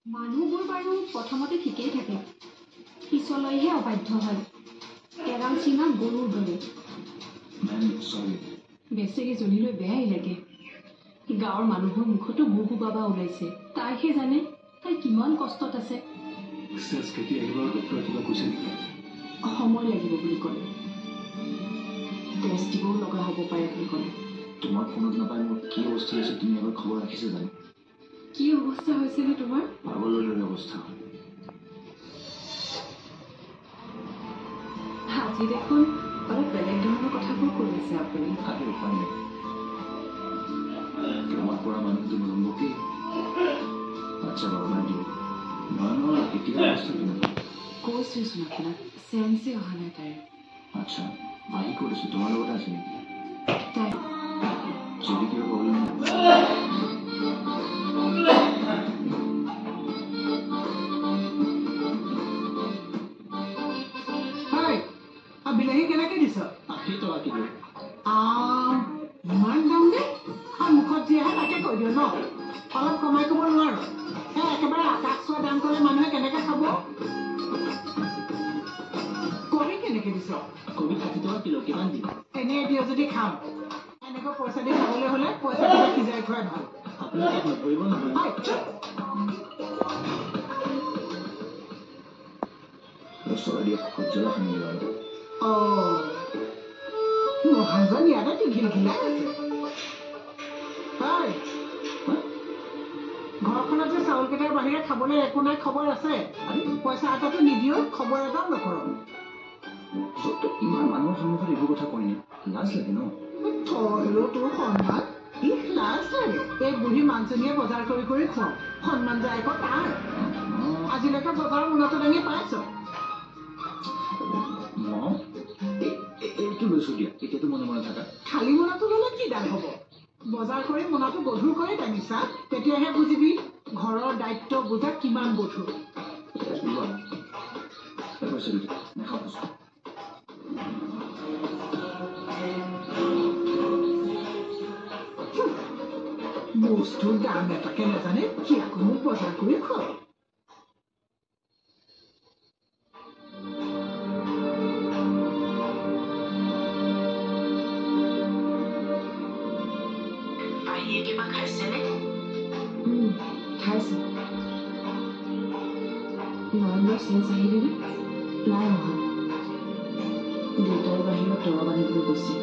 মানুহবোৰ বাৰু প্ৰথমতে ঠিকেই থাকে, পিছলৈহে অবাধ্য হয়, এৰাল চিঙা গৰুৰ দৰে। বেচেৰীজনীলৈ বেয়াই লাগে। গাঁৱৰ মানুহৰ মুখতো বুবু বাবা ওলাইছে। তাইহে জানে তাই কিমান কষ্টত আছে। সময় লাগিব বুলি ক'লে, টেষ্ট দিবও লগা হ'ব পাৰে বুলি ক'লে। তোমাক ফোনত নাপাই মোৰ কি অৱস্থা হৈছে তুমি এবাৰ খবৰ ৰাখিছা জানো? কি অৱস্থা হৈছিলে তোমাৰ? পাগলৰ দৰে অৱস্থা। আজি দেখোন অলপ বেলেগ ধৰণৰ কথাবোৰ কৈ আছে আপুনি। আৰে উপায় নাই, প্ৰেমত পৰা মানুহটো নলম্বকেই। আচ্ছা বাৰু বাদ দিয়ক, নয়নৰ এতিয়া অৱস্থা কেনেকুৱা? কৈছোৱেচোন আপোনাক, চেঞ্চেই অহা নাই তাইৰ। আচ্ছা, ভাই ক'ত আছে? তোমাৰ লগতে আছে নেকি? তাই যদি কিবা প্ৰব্লেম। হয়, বিলাহী কেনেকে দিছ? 80 টকা কিলো। ইমান দাম নে? আৰু মুখত যি আহে তাকে কৈ দিয় ন? অলপ কমাই ক'ব নোৱাৰ? হে, একেবাৰে আকাশ চোৱা দাম ক'লে মানুহে কেনেকে খাব? কবি কেনেকে দিছ? কবি 60 টকা কিলো। কিমান দিম? এনেই দিয় যদি খাম। এনেকৈ পইচা দি খাবলৈ হ'লে পইচা কিবা সিজাই খোৱাই ভাল। আপুনি তাত নধৰিব নহয়। হয়, চুপ। চৰাই খুব জ্বলা শুনিলে বাৰু। অ, মহাজন ইয়াতে টিঘিলঘিলাই আছে। হয়, ঘৰখনত যে চাউলকেইটাৰ বাহিৰে খাবলৈ একো নাই খবৰ আছে? পইচা এটাতো নিদিও, খবৰ এটাও নকৰ। য'ত ইমান মানুহৰ সন্মুখত এইবোৰ কথা কয়নে? লাজ লাগে ন? থ তোৰ সন্মান, ইহ লাজ লাগে। এই বুঢ়ী মানুহজনীয়ে বজাৰ কৰি কৰি খুৱাওঁ, সন্মান যায় আকৌ তাৰ। আজিলৈকে বজাৰৰ মোনাটো দাঙি পাইছ? এইটো লৈছো দিয়া, এতিয়াতো মনে মনে থাকা। খালী মোনাটো ল'লে কি দাম হ'ব? বজাৰ কৰি মোনাটো গধুৰ কৰি দাঙিছা, তেতিয়াহে বুজিবি ঘৰৰ দায়িত্ব বুজা কিমান গধুৰ। বস্তুৰ দাম এটাকে নাজানে, সি আকৌ মোক বজাৰ কৰি খুৱাব। পাহিয়ে কিবা খাইছেনে? খাইছে। নয়নৰ চেঞ্চ আহিলেনে? নাই অহা। দেউতাই বাহিৰত দৰৱ আনিবলৈ গৈছে।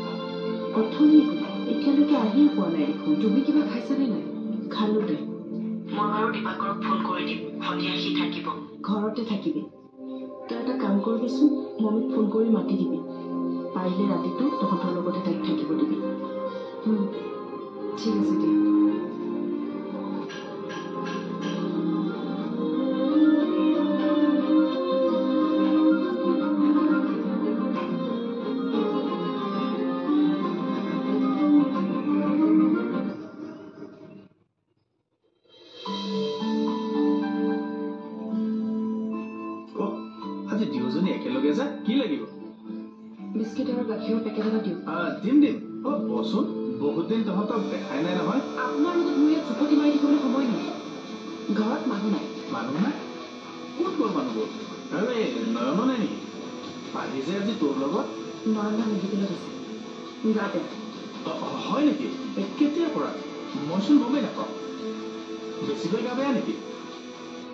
অথনিয়ে গ'ল, এতিয়ালৈকে আহিয়ে পোৱা নাই দেখোন। তুমি কিবা খাইছানে নাই? খালো দে। মই বাৰু দিবাকৰক ফোন কৰি দিম, সন্ধিয়া সি থাকিব। ঘৰতে থাকিবি। তই এটা কাম কৰিবিচোন, মমীক ফোন কৰি মাতি দিবি। পাৰিলে ৰাতিটো তহঁতৰ লগতে তাইক থাকিব দিবি। ঠিক আছে দিয়া। আজি দুয়োজনী একেলগে যা, কি লাগিব? বিস্কিট আৰু গাখীৰৰ পেকেট এটা দিয়ক। দিম দিম। অ বচোন, বহুত দিন তহঁতক দেখাই নাই নহয়। আপোনাৰ লগত মোৰ ইয়াত চুপতি মাৰি থাকিবলৈ সময় নাই। ঘৰত মানুহ নাই। মানুহ নাই? ক'ত গ'ল মানুহবোৰ? আৰু এই নয়নো নাই নেকি? পাহি যে আজি তোৰ লগত? নয়না মেডিকেলত আছে, গা বেয়া। হয় নেকি? কেতিয়াৰ পৰা? মইচোন গমেই নাপাওঁ। বেছিকৈ গা বেয়া নেকি?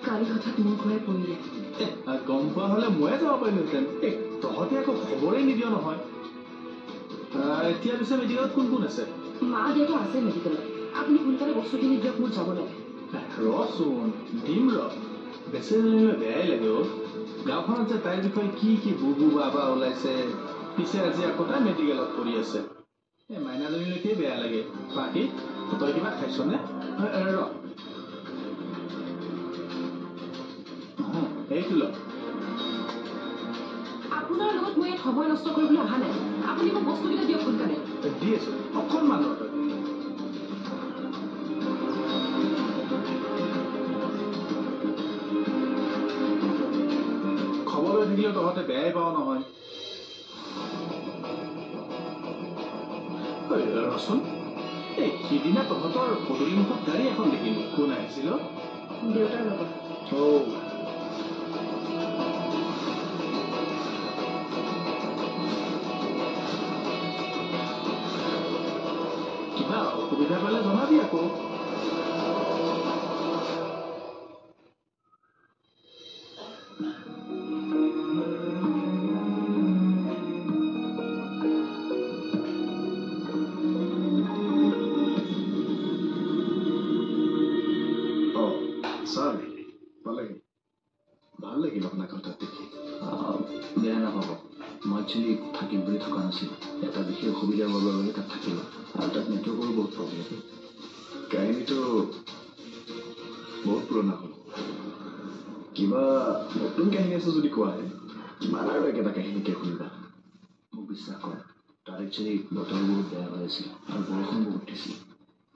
কালি হঠাৎ মূৰ ঘূৰাই পৰিলে। গম পোৱা হ'লে ময়ে যাব পাৰিলোহেঁতেন। এই তহঁতে আকৌ খবৰেই নিদিয় নহয়। এতিয়া পিছে মেডিকেলত কোন কোন আছে? মা দেউতা আছে মেডিকেলত। আপুনি সোনকালে বস্তুখিনি দিয়ক, মোৰ যাব লাগে। ৰচোন, দিম ৰ। বেচেৰীজনীলৈ বেয়াই লাগে অ'। গাঁওখনত যে তাইৰ বিষয়ে কি কি বুবু বাবা ওলাইছে। পিছে আজি আকৌ তাই মেডিকেলত পৰি আছে। এই মাইনাজনীলৈকে বেয়া লাগে। বাকী তই কিবা খাইছনে? ৰ, এইটো ল। আপোনাৰ লগত মই ইয়াত সময় নষ্ট কৰিবলৈ অহা নাই। আপুনি মোক বস্তুকেইটা দিয়ক সোনকালে। দি আছো, অকণমান ৰ তই। খবৰ লৈ থাকিলেও তহঁতে বেয়াই পাৱ নহয়। ৰচোন, এই সিদিনা তহঁতৰ পদূলিমুখত গাড়ী এখন দেখিলো, কোন আহিছিল? দেউতাৰ লগত। কিবা অসুবিধা পালে জনাবি আকৌ। ছাৰ পালেহি, ভাল লাগিল আপোনাক হঠাৎ দেখি। বেয়া নাপাব, মই একচুৱেলি থাকিম বুলি থকা নাছিলোঁ। এটা বিশেষ অসুবিধা হোৱাৰ বাবে তাত থাকিলোঁ আৰু তাত নেটৱৰ্কৰো বহুত প্ৰব্লেম। কাহিনীটো বহুত পুৰণা হ'ল, কিবা নতুন কাহিনী আছে যদি কোৱাহে। কিমান আৰু একেটা কাহিনীকে শুনিবা। মোক বিশ্বাস কৰা, তাত একচুৱেলি বতৰ বহুত বেয়া হৈ আছিল আৰু বৰষুণ বহুত দিছিল।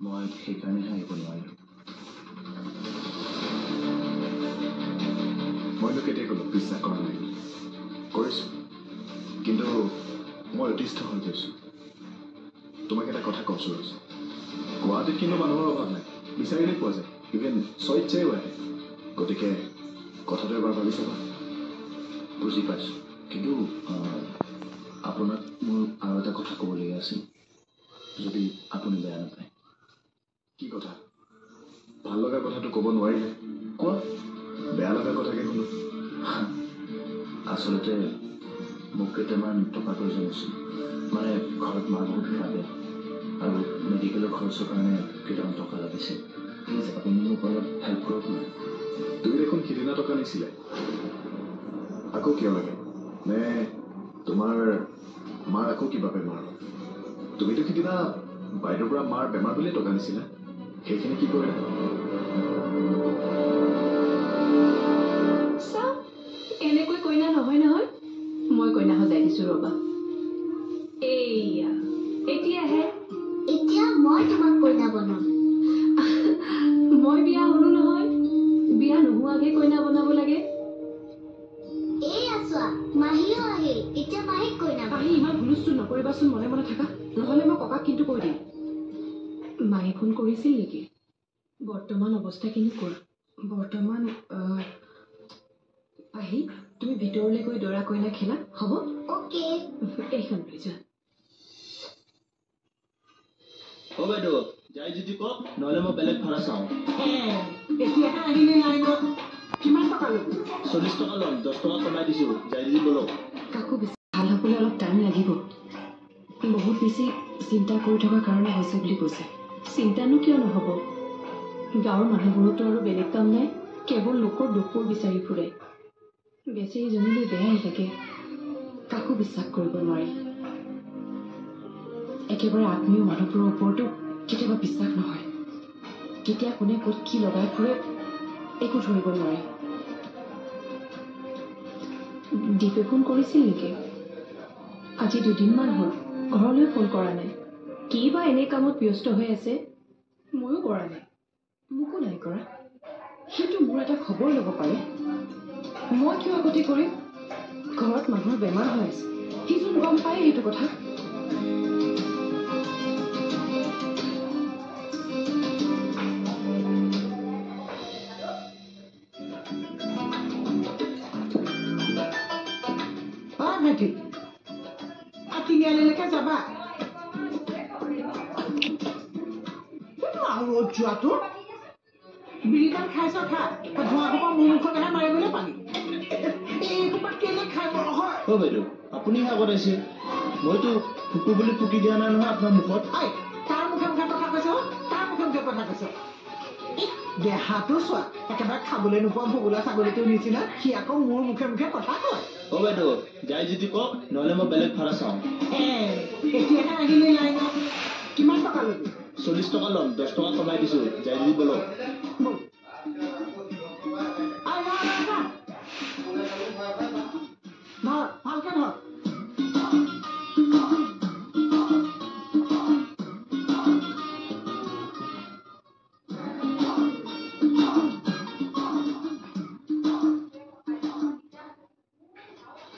মই সেইকাৰণেহে আহিব নোৱাৰিলোঁ। মইনো কেতিয়া ক'লো বিশ্বাস কৰা নাই? কৰিছোঁ, কিন্তু মই অতিষ্ঠ হৈ গৈছোঁ। তোমাক এটা কথা কওঁ সুৰজ, গুৱাহাটীত কিন্তু মানুহৰ অভাৱ নাই, বিচাৰিলে পোৱা যায়, ইভেন স্বইচ্ছাইও আহে। গতিকে কথাটো এবাৰ ভাবি চাবা। বুজি পাইছোঁ, কিন্তু আপোনাক মোৰ আৰু এটা কথা ক'বলগীয়া আছিল, যদি আপুনি বেয়া নাপায়। কি কথা? ভাল লগা কথাটো ক'ব নোৱাৰিলে কোৱা, বেয়া লগা কথাকে শুনো। আচলতে মোক কেইটামান টকা প্ৰয়োজন হৈছিল, মানে ঘৰত মা বহুত গা বেয়া আৰু মেডিকেলৰ খৰচৰ কাৰণে কেইটামান টকা লাগিছিল। প্লিজ আপুনি মোক অলপ হেল্প কৰক না। তুমি দেখোন সিদিনা টকা নিছিলে, আকৌ কিয় লাগে? নে তোমাৰ মাৰ আকৌ কিবা বেমাৰ হ'ল? তুমিতো সিদিনা বাইদেউৰ পৰা মাৰ বেমাৰ বুলিয়ে টকা নিছিলা, সেইখিনি কি কৰিলা? চাওঁ, এনেকৈ কইনা নহয় নহয়, মই কইনা সজাই দিছো ৰবা। এইয়া এতিয়াহে, এতিয়া মই তোমাক কইনা বনাম। মই বিয়া হলো নহয়, বিয়া নোহোৱাকে কইনা বনাব লাগে। এইয়া চোৱা, মাহীও আহিল, এতিয়া মাহীক কইনা মাহী ইমান হুলস্থুল নকৰিবাচোন, মনে মনে থাকা, নহ'লে মই ককাক কিন্তু কৈ দিম। মায়ে ফোন কৰিছিল নেকি? বৰ্তমান অৱস্থা কেনেকুৱা? বৰ্তমান আহি তুমি ভিতৰলৈ গৈ দৰা কইনা খেলা হ'ব? অ'কে। এইখন লৈ যোৱা। অ বাইদেউ, যাই যদি কওক, নহ'লে মই বেলেগ ভাড়া চাওঁ। এতিয়াহে আহিলি লাইনত, কিমান টকা ল'বি? 40 টকা ল'ম, 10 টকা কমাই দিছোঁ, যাই যদি বলক। কাকো বেছি ভাল হ'বলৈ অলপ টাইম লাগিব, বহুত বেছি চিন্তা কৰি থকাৰ কাৰণে হৈছে বুলি কৈছে। চিন্তানো কিয় নহ'ব, গাঁৱৰ মানুহবোৰতো আৰু বেলেগ কাম নাই, কেৱল লোকৰ দুখবোৰ বিচাৰি ফুৰে। বেচেৰীজনীলৈ বেয়াই লাগে, কাকো বিশ্বাস কৰিব নোৱাৰি। একেবাৰে আত্মীয় মানুহবোৰৰ ওপৰতো কেতিয়াবা বিশ্বাস নহয়, কেতিয়া কোনে ক'ত কি লগাই ফুৰে একো ধৰিব নোৱাৰি। দীপে ফোন কৰিছিল নেকি? আজি দুদিনমান হ'ল ঘৰলৈ ফোন কৰা নাই, কি বা এনে কামত ব্যস্ত হৈ আছে। ময়ো কৰা নাই, মোকো নাই কৰা। সেইটো মোৰ এটা খবৰ ল'ব পাৰে, মই কিয় আগতে কৰিম? ঘৰত মানুহৰ বেমাৰ হৈ আছে, সিজন গম পায় সেইটো কথা। অ ভাইটি, তিনিআলিলৈকে যাবা? ৰ'দ যোৱাটো বিড়িডাল খাইছ খা, ধোঁৱা সোপা মোৰ মুখলৈহে মাৰিবলৈ পালি। এইসোপা কেলে খাই হয়? অ বাইদেউ, আপুনিহে আগত আহিছে, মইতো ফুকু বুলি ফুকি দিয়া নাই নহয় আপোনাৰ মুখত। ঐ, কাৰ মুখে মুখে কথা কৈছ? কাৰ মুখে মুখে কথা কৈছ? দেহাটো চোৱা, একেবাৰে খাবলৈ নোপোৱা ভগোলা ছাগলীটোৰ নিচিনা, সি আকৌ মোৰ মুখে মুখে কথা কয়। অ বাইদেউ, যাই যদি কওক, নহ'লে মই বেলেগ ভাড়া চাওঁ। এতিয়াহে আহিলি লাইনত, কিমান টকা ল'বি? 40 টকা ল'ম, 10 টকা কমাই দিছোঁ, যাই যদি বলক। ধৰ, ভালকে ধৰ।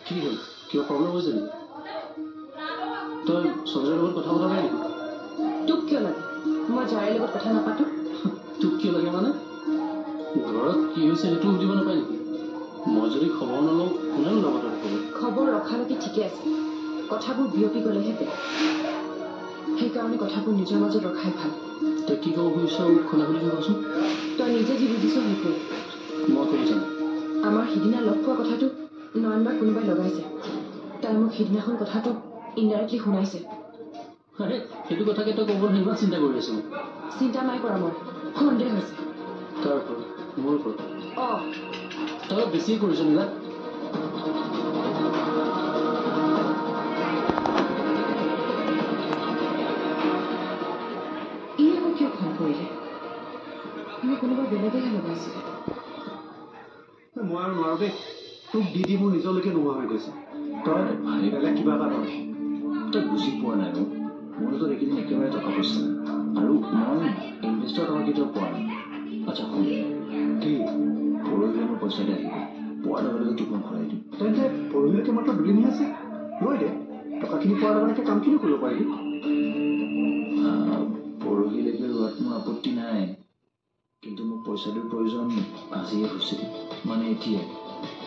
কি হ'ল, কিবা প্ৰব্লেম হৈছে নেকি? তই সঞ্জয়ৰ লগত কথা পতা নাই নেকি? তোক কিয় লাগে? মই যাৰে লগত কথা নাপাতো। তোক কিয় লাগে মানে? ঘৰত কি হৈছে সেইটো সুধিব নাপায় নেকি? মই যদি খবৰ নলওঁ কোনেনো ল'ব তই খবৰ? খবৰ ৰখালৈকে ঠিকে আছে, কথাবোৰ বিয়পি গ'লেহে বেয়া। সেইকাৰণে কথাবোৰ নিজৰ মাজত ৰখাই ভাল। তই কি ক'ব খুজিছ খোলা খুলিকৈ কচোন। তই নিজে যি বুজিছ সেইটোৱে মই ক'ব জানো। আমাৰ সিদিনা লগ পোৱা কথাটো নয়নবাক কোনোবাই লগাইছে। তাই মোক সিদিনাখন কথাটো ইনডাইৰেক্টলি শুনাইছে। আৰে সেইটো কথাকে তই ক'বলৈ ইমান চিন্তা কৰি আছ? চিন্তা নাই কৰা, মই সন্দেহ হৈছে। তাৰ ওপৰত মোৰ ওপৰত? অঁ। তই অলপ বেছিয়ে কৰিছ নীলা। ই আকৌ কিয় ফোন কৰিলে? নে কোনোবা বেলেগেহে লগাইছিলে? মই আৰু নোৱাৰো দেই, তোক দি দি মোৰ নিজলৈকে নোহোৱা হৈ গৈছে। তই বেলেগ কিবা এটা কৰ। তই বুজি পোৱা নাই অ', মোৰ হাতত এইকেইদিন একেবাৰে টকা পইচা নাই আৰু মই ইনভেষ্টৰ টকা কেতিয়াও পোৱা নাই। আচ্ছা শুন, কি পৰহিলৈ মোৰ পইচা এটা আহিব, পোৱাৰ লগে লগে তোক মই ঘূৰাই দিম। তেন্তে পৰহিলৈকে মাত্ৰ দুদিনহে আছে, ৰৈ দে, টকাখিনি পোৱাৰ লগে লগে কামখিনিও কৰিব পাৰিবি। পৰহিলৈকে ৰোৱাত মোৰ আপত্তি নাই, কিন্তু মোক পইচাটোৰ প্ৰয়োজন আজিয়ে হৈছিল, মানে এতিয়াই।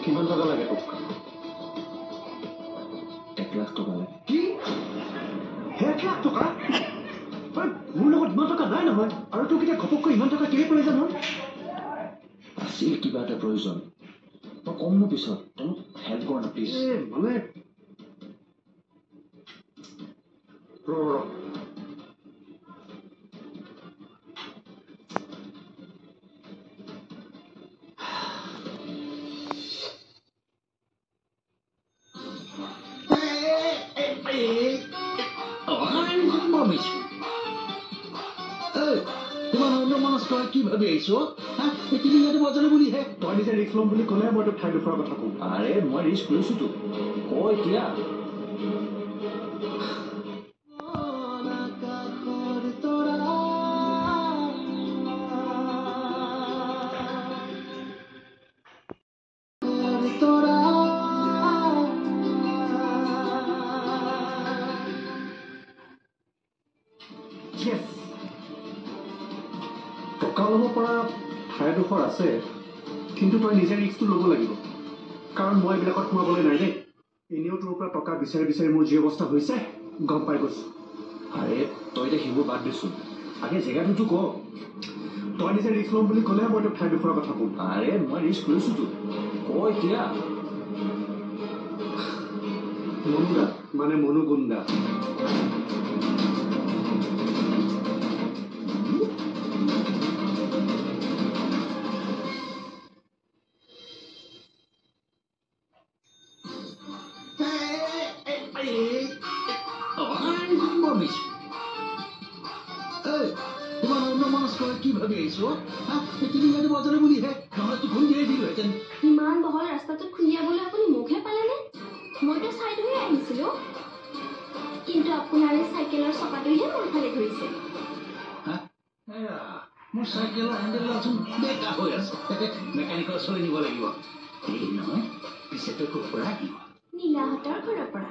কিমান টকা লাগে তোক? 1 লাখ টকা লাগে। কি 1 লাখ টকা? মোৰ লগত ইমান টকা নাই নহয়। আৰু তোক এতিয়া ঘপককৈ ইমান টকা কেলে প্ৰয়োজন হ'ল? আছিল কিবা এটা প্ৰয়োজন, মই কম ন পিছত। তই মোক হেল্প কৰ না প্লিজ। মানে ৰ ৰ কি ভাবি আহিছ? বুলিহে তই নিজে ৰিস্ক ল'ম বুলি ক'লে মই তোক ঠাইডোখৰৰ কথা কম। আৰে মই ৰিস্ক লৈছো তো, ক এতিয়া। টকা ল'ব পৰা ঠাইডোখৰ আছে, কিন্তু তই নিজে ৰিস্কটো ল'ব লাগিব, কাৰণ মই এইবিলাকত সোমাবলৈ নাই দেই। এনেও তোৰ পৰা টকা বিচাৰি বিচাৰি মোৰ যি অৱস্থা হৈছে গম পাই গৈছো। আৰে তই এতিয়া সেইবোৰ বাদ দেচোন, আগে জেগাটোতো ক। তই নিজে ৰিস্ক ল'ম বুলি ক'লে মই তোক ঠাইডোখৰৰ কথা কম। আৰে মই ৰিস্ক লৈছো তো, ক এতিয়া। মনুদা মানে মনুগুণ্ডা। কি ভাবি আহিছ? বুলিহে নহ'লে খুন্দিয়াই দিলোহেঁতেন। ইমান বহল ৰাস্তাটোত খুন্দিয়াবলৈ আপুনি মোকহে পালেনে? মইতো চাইড হৈ আহিছিলো, কিন্তু আপোনাৰ এই চাইকেলৰ চকাটোহে মোৰ ফালে ঘূৰিছে। মোৰ চাইকেলৰ হেণ্ডেলডালচোন বেকা হৈ আছে, মেকানিকৰ ওচৰলৈ নিব লাগিব। এই নহয়, পিছে তই ক'ৰ পৰা আহিব? নীলাহঁতৰ ঘৰৰ পৰা।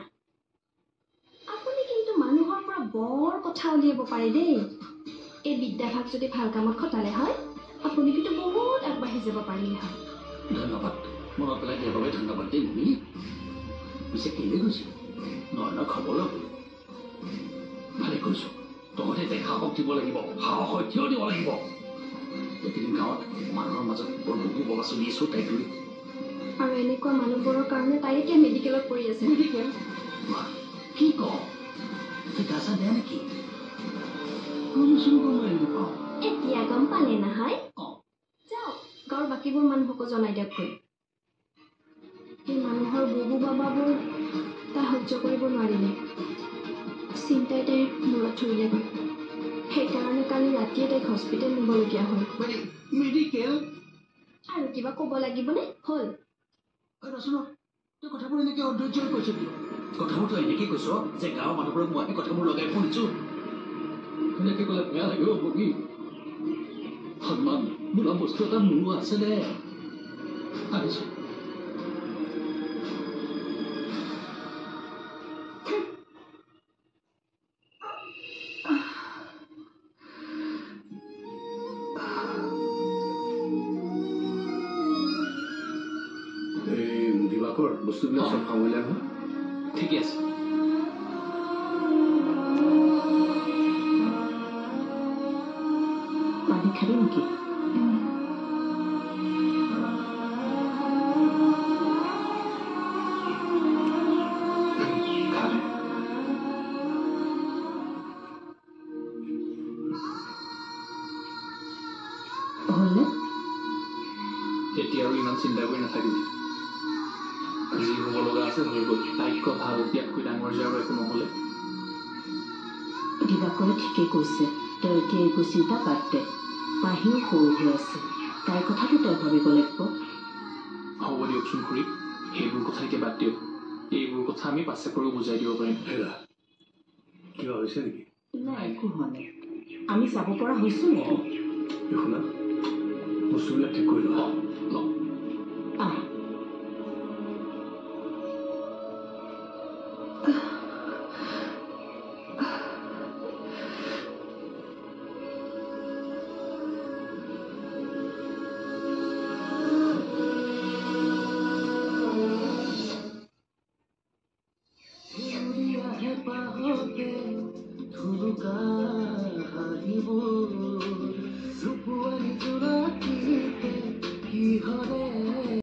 আপুনি কিন্তু মানুহৰ পৰা বৰ কথা উলিয়াব পাৰে দেই। এই বিদ্যাভাগ যদি ভাল কামত খটালে হয়, আপুনি কিন্তু বহুত আগবাঢ়ি যাব পাৰিলে হয়। ধন্যবাদ, মনত পেলাই দিয়াৰ বাবে ধন্যবাদ দেই মমি। পিছে কেলৈ গৈছিল? নয়নৰ খবৰ ল'বলৈ। ভালে কৰিছ, তহঁতে তাইক সাহস দিব লাগিব, সাহস থিয় দিব লাগিব। এইকেইদিন গাঁৱত মানুহৰ মাজত বৰ বুকু বগা চলি আছো তাইক লৈ। আৰু এনেকুৱা মানুহবোৰৰ কাৰণে তাই এতিয়া মেডিকেলত পৰি আছে। মেডিকেল? কি ক, গা চা বেয়া নেকি? এতিয়া গম পালে নহয়? যাওক, গাঁৱৰ বাকীবোৰ মানুহকো জনাই দিয়কগৈ। এই মানুহৰ বুবু বাবাবোৰ তাই সহ্য কৰিব নোৱাৰিলে, চিন্তাই তাইৰ মূৰত ধৰিলেগৈ। সেইকাৰণে কালি ৰাতিয়ে তাইক হস্পিটেল নিবলগীয়া হ'ল। মেডিকেল? আৰু কিবা ক'ব লাগিবনে? হ'ল। তই কথাবোৰ এনেকে অধৈৰ্য হৈ কৈছ কিয়? কথাবোৰ তই এনেকে কৈছ যে গাঁৱৰ মানুহবোৰক মই কথাবোৰ লগাই ফুৰিছো। এনেকে ক'লে বেয়া লাগিব বগী। সন্মান বোলা বস্তু এটা মোৰো আছে দে। আহিছো। দিবাকৰ, বস্তুবিলাক চব সামৰিলে নহয়? ঠিকে আছে। পানী খাবি নেকি? হ'লনে? এতিয়া আৰু ইমান চিন্তা কৰি নাথাকিবি। যি হ'ব লগা আছে হৈ গ'ল। ভাগ্য ভাল, ইয়াতকৈ ডাঙৰ যে আৰু একো নহ'লে। দিবাকৰে ঠিকেই কৈছে, তই এতিয়া এইবোৰ চিন্তা বাদ দে। পাহিও সৰু হৈ আছে, তাইৰ কথাটো তই ভাবিব লাগিব। হ'ব দিয়কচোন খুৰী, সেইবোৰ কথা এতিয়া বাদ দিয়ক। এইবোৰ কথা আমি পাছে পৰেও বুজাই দিব পাৰিম। হেৰা, কিবা হৈছে নেকি? নাই, একো হোৱা নাই। আমি যাব পৰা হৈছো নেকি? শুনা, বস্তুবিলাক ঠিক কৰি লোৱা।